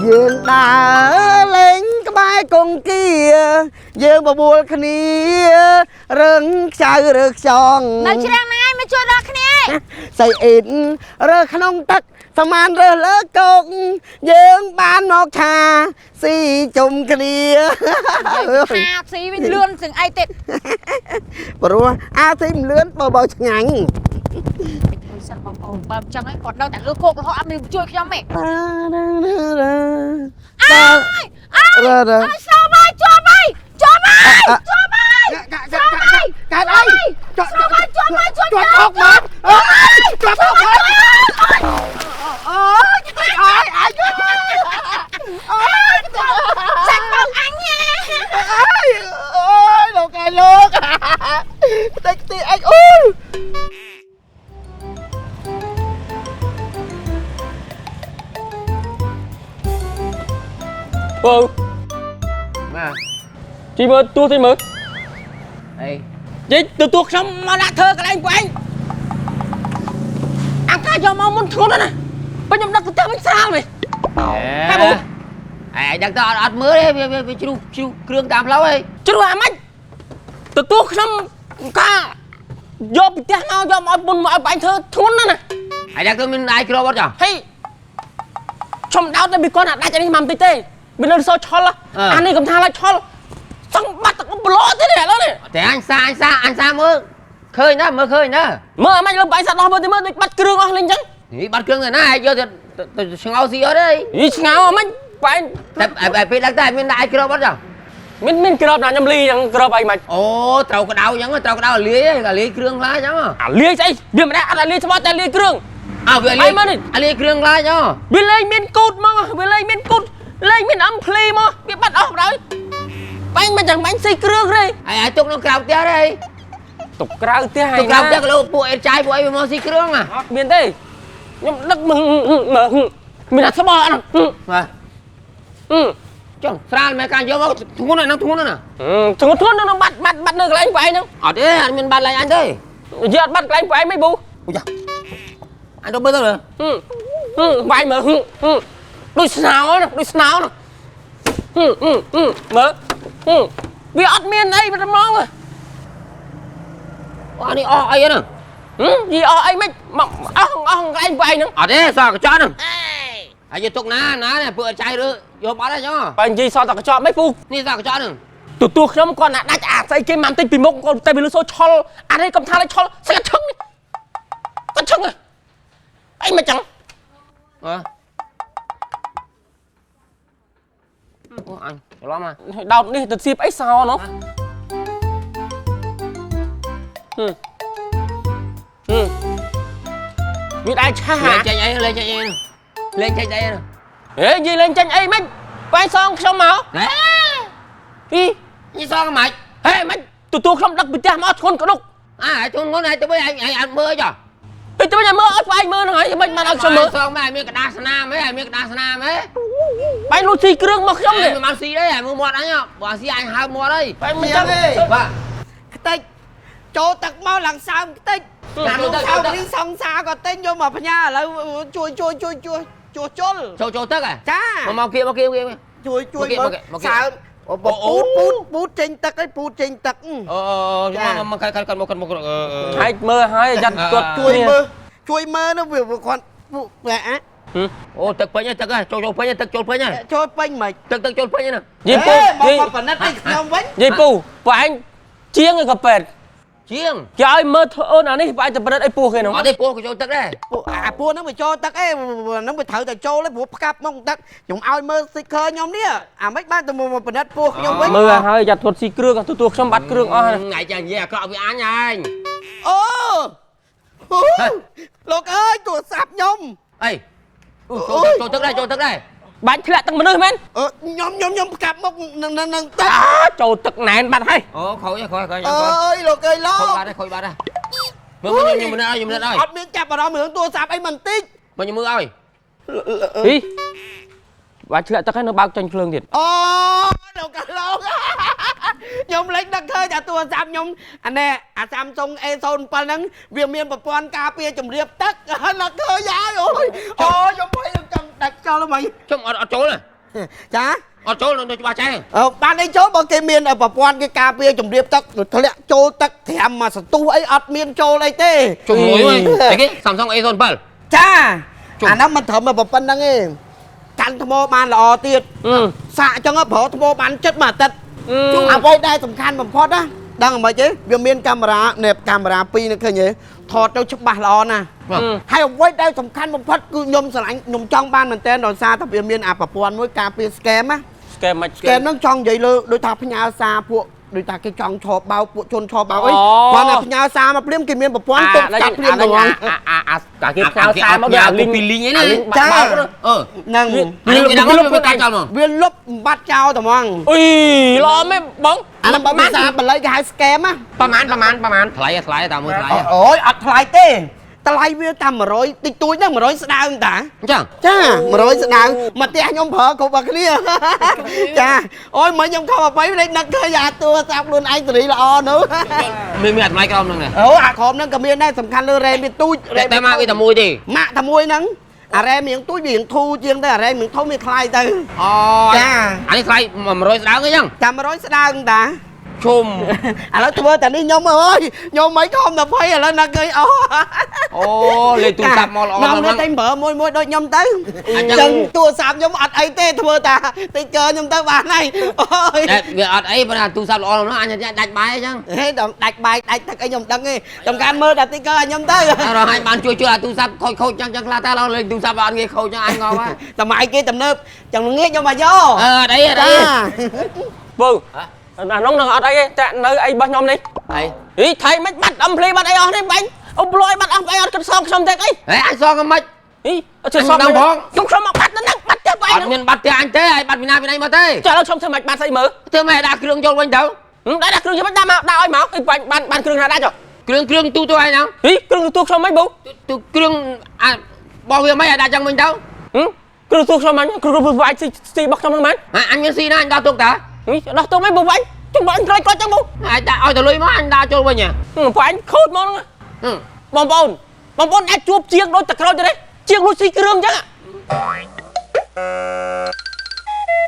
យើងដើរលេងក្បែរកងគៀយើងបបួលគ្នារឹងខ្ចៅរើខ្ចង នៅច្រាំងហ្នឹងឯងមកជួយដល់គ្នាឯង សៃអ៊ីនរើក្នុងទឹកសមានរើលើកោកយើងបានមកឆាស៊ីជុំគ្នា ថាស៊ីវិញលឿនជាងអីទៀត ព្រោះអាស៊ីមិនលឿនបើបើឆ្ងាញ់ ធ្វើសិនបងប្អូនបើមិនចឹងឯងគាត់នៅតែលើគោករហូតអត់មានជួយខ្ញុំទេ តារ៉ារ៉ា អើយអើយ រ៉ារ៉ា អើយសោមហើយជាប់ហើយជាប់ហើយជាប់ហើយ កើតកើតអី ជាប់ហើយជាប់ហើយជាប់ ជាប់អុកមកអើយជាប់អុកមកអូយអើយអើយអើយ ចាច់បងអញ អើយអូយលោកអើយលោកតិចតិចអីអូយ បើ បាទ ជីមើលទួតិចមើល អី និយាយទទួលខ្ញុំមកដាក់ធ្វើកន្លែងពួកឯងអង្ការយកមកមុនធ្ងន់ណាស់ណាបើខ្ញុំដឹកទៅផ្ទះវិញស្រាលវិញ ហេបង អេដឹកទៅអត់អត់មើលទេវាវាជ្រុះជ្រុះគ្រឿងតាមផ្លូវអី ជ្រុះអាម៉េចទទួលខ្ញុំការយកពីផ្ទះមកយកមកឲ្យពុនមកឲ្យបាញ់ធ្វើធ្ងន់ណាស់ណា ហើយដឹកទៅមានដៃគ្របអត់ចា ហេខ្ញុំដោតតែពីគាត់អាដាច់អានេះមកបន្តិចទេវានៅសល់ឆុលអានេះកំថាឡើយឆុលសង់បាត់ទឹកប្លោទេនេះឥឡូវនេះ តែអញសាអញសាអញសាមើលឃើញណាមើលឃើញណា មើលអាម៉េចលើបាញ់សាត់ដោះមើលទៅមើលដូចបាត់គ្រឿងអស់លេងចឹង នេះបាត់គ្រឿងទៅណាហើយយកទៅទៅឆ្ងោស៊ីអត់ទេ យីឆ្ងៅអាម៉េចបាញ់ តែពេលដឹកទៅមានដៃគ្របអត់ចា មានមានក្របណាខ្ញុំលីចឹងក្របអីម៉េច អូត្រូវក្តៅអញ្ចឹងត្រូវក្តៅលាយអាលាយគ្រឿងខ្លះអញ្ចឹង អាលាយស្អីវាមិនដែរអត់អាលាយស្បត់តែលាយគ្រឿង អើវាលាយអាលាយគ្រឿងខ្លះអញ្ចឹង វាលេងមានគូតមកវាលេងមានគូតលេងមានអំភ្លីមកវាបាត់អស់បណ្ដោយបាញ់មិនចឹងបាញ់ស៊ីគ្រឿងទេ ហើយឲ្យទុកនៅក្រៅផ្ទះទេ ទុកក្រៅផ្ទះហើយ ទុកក្រៅផ្ទះក៏លោកពួកអេតចាយពួកអីវាមកស៊ីគ្រឿងហ่ะ អត់មានទេខ្ញុំដឹកមើលមានអាស្បអត់ បាទចុះស្រាលមែនការយកមកធ្ងន់ហ្នឹងធ្ងន់ណា ធ្ងន់ធ្ងន់នៅបាត់បាត់បាត់នៅកន្លែងពួកឯងហ្នឹង អត់ទេអត់មានបាត់ឡើងអញទេ និយាយអត់បាត់កន្លែងពួកឯងមិនប៊ូ អូយ៉ាអញទៅមើលទៅ វាយមើលដូចស្នោណាដូចស្នោណាមើលវាអត់មានអីហ្មង អូអានេះអស់អីហ្នឹង យីអស់អីមិនមកអស់អស់កន្លែងពួកឯងហ្នឹង អត់ទេសល់កញ្ចក់ហ្នឹងហើយយកទុកណាណានេះពួកចាយរើយកបាត់ហើយចឹង បើនិយាយសល់តែកញ្ចក់មិនពូ នេះសល់កញ្ចក់ហ្នឹង ទទួលខ្ញុំគាត់ណាដាច់អាស្អីគេមកបន្តិចពីមុខគាត់តែវាលឺសូឆុលអានេះកំថាឲ្យឆុលស្អីគាត់ឈឹងគាត់ឈឹងអីមិនចឹង អើអូអញច្រឡំហ่ะ ដោតនេះទៅសៀបអីសោនោះវាដែរឆា លេងចេញអីលេងចេញអីលេងចេញអី ហេនិយាយលេងចេញអីមិនបែរសងខ្ញុំមក ហេ អី នេះសងមិន ហេមិនទទួលខ្ញុំដឹកពីផ្ទះមកធ្ងន់ក្ដុក អាឲ្យធ្ងន់ងន់ឲ្យទៅវិញអញអត់មើលចុះ ទៅទៅវិញឲ្យមើលឲ្យផ្អែកមើលហ្នឹងហើយមិនបានឲ្យខ្ញុំមើល សងមិនឲ្យមានកដាស្នាមហ៎ឲ្យមានកដាស្នាមហ៎ បែរលុយស៊ីគ្រឿងមកខ្ញុំទេ មិនបានស៊ីទេឲ្យមើលមាត់អញបើស៊ីអញហើមាត់ហើយ បែរមិនចឹង បាទ ខ្ទេចចូលទឹកមកឡើងសើមខ្ទេចអានោះសើមនេះសង្សារក៏ទិញយកមកផ្ញើឥឡូវជួយជួយជួយជួយជួសជុល ចូលចូលទឹកហ៎ ចា មកមកគៀមកគៀមក ជួយជួយមើល មកគៀ សើមពូតពូតពូតចេញទឹកអីពូតចេញទឹក អូមកមកកាត់កាត់មកកាត់មក ហើយមើលហើយយ៉ាត់គាត់ ជួយមើលជួយមើលនោះវាគាត់ពួកអា អូទឹកពេញទឹកចូលចូលពេញទឹកចូលពេញ ចូលពេញមិន ទឹកទឹកចូលពេញណា និយាយពូ មកមកប៉និតឲ្យខ្ញុំវិញ និយាយពូពួកឯងជាងឯក៏ពេទ្យ ជាង គេឲ្យមើលធ្វើអូនអានេះពួកឯងទៅប្រឌិតអីពោះគេហ្នឹង អត់ទេពោះក៏ចូលទឹកដែរ ពួកអាពួកហ្នឹងវាចូលទឹកអីហ្នឹងវាត្រូវតែចូលឯងព្រោះផ្កាប់មកទឹកខ្ញុំឲ្យមើល sticker ខ្ញុំនេះអាមិនបានទៅមកប៉និតពោះខ្ញុំវិញ មើលហើយយ៉ាត់ធ្វើស៊ីគ្រឿងទទួលខ្ញុំបាត់គ្រឿងអស់ហើយ ថ្ងៃចានិយាយអាក្រក់វាអញឯង អូអូលោកអើយទូរស័ព្ទខ្ញុំ អីចូលទឹកដែរចូលទឹកដែរ បាច់ធ្លាក់ទឹកមនុស្សមែន អឺខ្ញុំខ្ញុំខ្ញុំផ្កាប់មកនឹងនឹងនឹងទឹក អាចូលទឹកណែនបាត់ហើយ អូខូចខូចខូច អើយលោកអើយលោក ខូចបាត់ហើយខូចបាត់ហើយមើលខ្ញុំមើលឲ្យខ្ញុំមើលឲ្យ អត់មានចាប់អារម្មណ៍រឿងទូរស័ព្ទអីមិនតិច មកខ្ញុំមើលឲ្យ ហីបាច់ធ្លាក់ទឹកហើយនៅបើកចាញ់ភ្លើងទៀត អូលោកអើយលោកខ្ញុំលេចដឹកឃើញតែទូរស័ព្ទខ្ញុំអានេះអា Samsung A07 ហ្នឹងវាមានប្រព័ន្ធការពារជំរាបទឹកហើយនឹកឃើញហើយអូយអូខ្ញុំភ័យខ្ញុំចង់ដាច់ចោលហ្មង ខ្ញុំអត់អត់ចូលទេ ចា អត់ចូលនៅច្បាស់ចែ អឺបានអីចូលបើគេមានប្រព័ន្ធគេការពារជំរាបទឹកធ្លាក់ចូលទឹកត្រាំមកសន្ទុះអីអត់មានចូលអីទេ ជុំលុយអីគេ Samsung A07 ចាអាហ្នឹងមិនត្រឹមតែប៉ុណ្្នឹងទេកាន់ថ្មបានល្អទៀតសាកអញ្ចឹងប្រើថ្មបានចិត្តមួយអាទិត្យអ្វីដែលសំខាន់បំផុតណាដឹងអ្វីទេវាមានកាមេរ៉ានេះកាមេរ៉ាពីរនេះឃើញទេថតទៅច្បាស់ល្អណាស់ហើយអ្វីដែលសំខាន់បំផុតគឺខ្ញុំស្រឡាញ់ខ្ញុំចង់បានមែនតើដោយសារតែវាមានអាប្រព័ន្ធមួយការពារ scam ណា scam មិន scam ហ្នឹងចង់និយាយលើដូចថាផ្ញើសារពួកដូចថាគេចង់ឆោបបោកពួកជនឆោបបោកអីគាត់ថាផ្ញើសារមកភ្លាមគេមានប្រព័ន្ធទប់ស្កាត់ភ្លាមហ្មង អាអាអាគេផ្ញើសារមកដូចអាលីង ពីលីងឯណា ចា អឺ ហ្នឹង វាគេដឹងវាកាច់ចោលមក វាលុបបាត់ចោលតែហ្មង អុយល្អមែនបង អាហ្នឹងបើភាសាបាលីគេហៅ scam ណា ប្រហែលប្រហែលប្រហែល ថ្លៃថ្លៃតាមមើលថ្លៃ អូយអត់ថ្លៃទេតម្លៃវាតែ100តិចតួចហ្នឹង100ស្ដើងតា អញ្ចឹង ចា100ស្ដើងមកផ្ទះខ្ញុំប្រើគ្រប់តែគ្នាចាអូយមិញខ្ញុំខំអបិយលេចនឹកឃើញអាទូរស័ព្ទខ្លួនឯងសេរីល្អនោះ មានមានអាថ្លៃក្រោមហ្នឹង អូអាក្រុមហ្នឹងក៏មានដែរសំខាន់លើរ៉េមវាទូច តែតែមកវាតែមួយទេ ម៉ាក់តែមួយហ្នឹងអារ៉េមរៀងទូចវារៀងធូរជាងទៅអារ៉េមរៀងធំវាថ្លៃទៅ អូ ចា អានេះថ្លៃ100ស្ដើងអីចឹង ចាំ100ស្ដើងតា ជុំ ឥឡូវធ្វើតែនេះខ្ញុំអើយខ្ញុំមិនខំតែភ័យឥឡូវនឹកឃើញអូ អូលេខទូរស័ព្ទមកល្អ ខ្ញុំ ហ្នឹង តែប្រើមួយមួយដូចខ្ញុំទៅ អញ្ចឹង ចឹងទូរស័ព្ទខ្ញុំអត់អីទេធ្វើតាតិចកើខ្ញុំទៅបានហើយអូយ តែវាអត់អីប៉ុន្តែទូរស័ព្ទល្អហ្នឹងអញដាច់បាយអញ្ចឹង ហេដល់ដាច់បាយដាច់ទឹកអីខ្ញុំដឹងទេចំការមើលតែតិចកើឲ្យខ្ញុំទៅ រហ័យបានជួយជួយអាទូរស័ព្ទខូចខូចចឹងចឹងខ្លះតែឡើយលេខទូរស័ព្ទអត់ងាយខូចចឹងអញងប់ហើយ សម័យគេទំនើបចឹងងាកខ្ញុំមកយក អឺអត់អីអត់អី ពូអានោះនឹងអត់អីទេតែនៅអីរបស់ខ្ញុំនេះ អី ហីថៃមិនបាត់អំភ្លីបាត់អីអស់នេះបាញ់អុំលយបាត់អស់អីអត់គិតសងខ្ញុំទេអី ហេអញសងមិន ហីអត់ជួយសងខ្ញុំខ្ញុំមកបាត់ហ្នឹងបាត់ទេបាញ់ អត់មានបាត់ទេអញទេអញបាត់ពីណាពីណីមកទេ ចាឥឡូវខ្ញុំធ្វើមិនបាត់ស្អីមើល ធ្វើម៉េចដាក់គ្រឿងចូលវិញទៅ ដាក់គ្រឿងខ្ញុំដាក់មកដាក់ឲ្យមកអីបាញ់បានបានគ្រឿងណាដាក់ចុះ គ្រឿងគ្រឿងទូទៅឯហ្នឹង ហីគ្រឿងទូខ្ញុំមិនប៊ូ ទូគ្រឿងអាបោះវាមិនឲ្យដាក់ចឹងវិញទៅ គ្រឿងទូខ្ញុំមិនគ្រឿងបាញ់ស៊ីស៊ីរបស់ខ្ញុំហ្នឹងមែន អញមានស៊ីណាអញដោះទុកតា ហីដោះទុកមិនប៊ូបាញ់ជុំបាញ់ក្រោយគាត់ចឹងប៊ូ អញដាក់ឲ្យទៅលុយមកអញដាក់ចូលវិញ បាញ់ខូចមកហ្នឹងបងប្អូនបងប្អូនអាចជួបជាងដូចតក្រូចទៅទេជាងលួចស៊ីគ្រឿងចឹង